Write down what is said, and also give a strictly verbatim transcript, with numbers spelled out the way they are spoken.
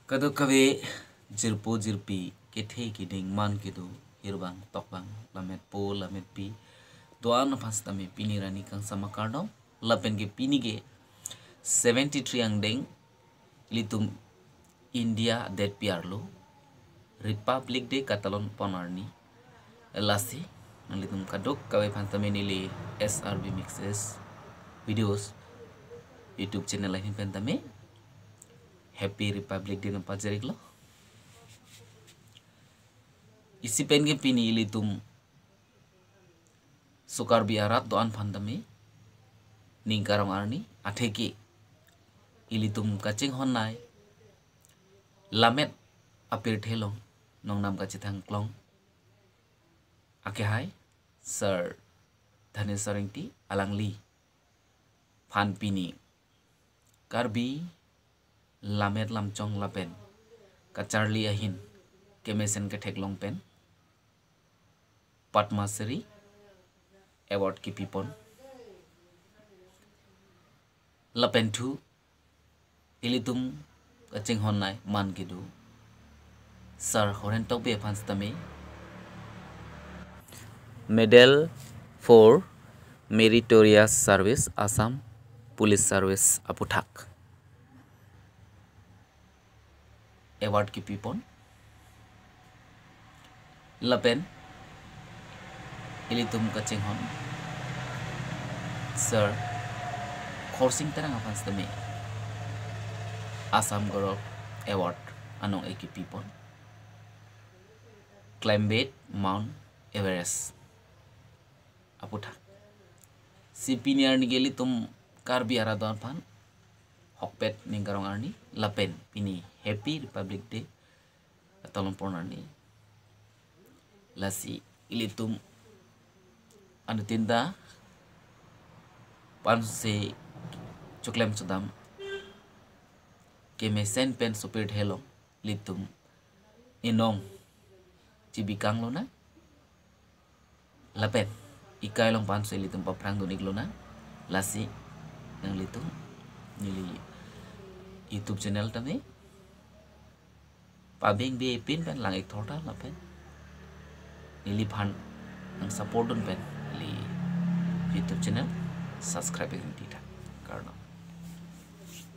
Kadokave jirpo jirpi, kethe keding, man kedo, hirbang tokbang, lametpo lametpi, do-an aphan sitame pini arni kangsam akardom. Lapen ke pini ke seventy three angdeng ilitum India detpi arlo Republic Day katalon pon arni. Lasi nanglitum kadokave aphan tame neli S R B Mixes Videos YouTube channel ahin pen tame Happy Republic Day nangpajir-iklo. Isi pen ke pini ilitum so Karbi arat do-an aphan tame ning karong arni, atheke ilitum kachinghon nei Lammet apirthe along nongnam kachethang klong akehai Sir Dhaneswar Engti, alangliphan pini Karbi Lammet Lamchong lapen kacharli ahin kemesen ketheklong pen Padma Shri Award kepipon. Lapen thu ilitum kachinghon nei, man kedo Sir Horen Tokbi aphan sitame Medal for Meritorious Service, Assam Police Service aputhak award kepipon. Lapen ilitum kachinghon Sir Khorsing Terang aphan sitame Assam Gaurav Award anong-e kepipon, Climb Mount Everest aputhak. Si pini arni ke ilitum Karbi arat do-an aphan hokpet ning karong arni lapen pini Happy Republic Day katalon pon arni. Lasi ilitum anuttin ta pansi choklem chodam kemesen pen sopirthe along ilitum inong chibikang lonang lapen ikai along pansi ilitum paphrang dun-ik lonang. Lasi nanglitum neli YouTube channel tame pabeng be pin pen lang-ik thorta lapen neliphan nang support dun pen neli YouTube channel subscribe ingtitha. Kardom.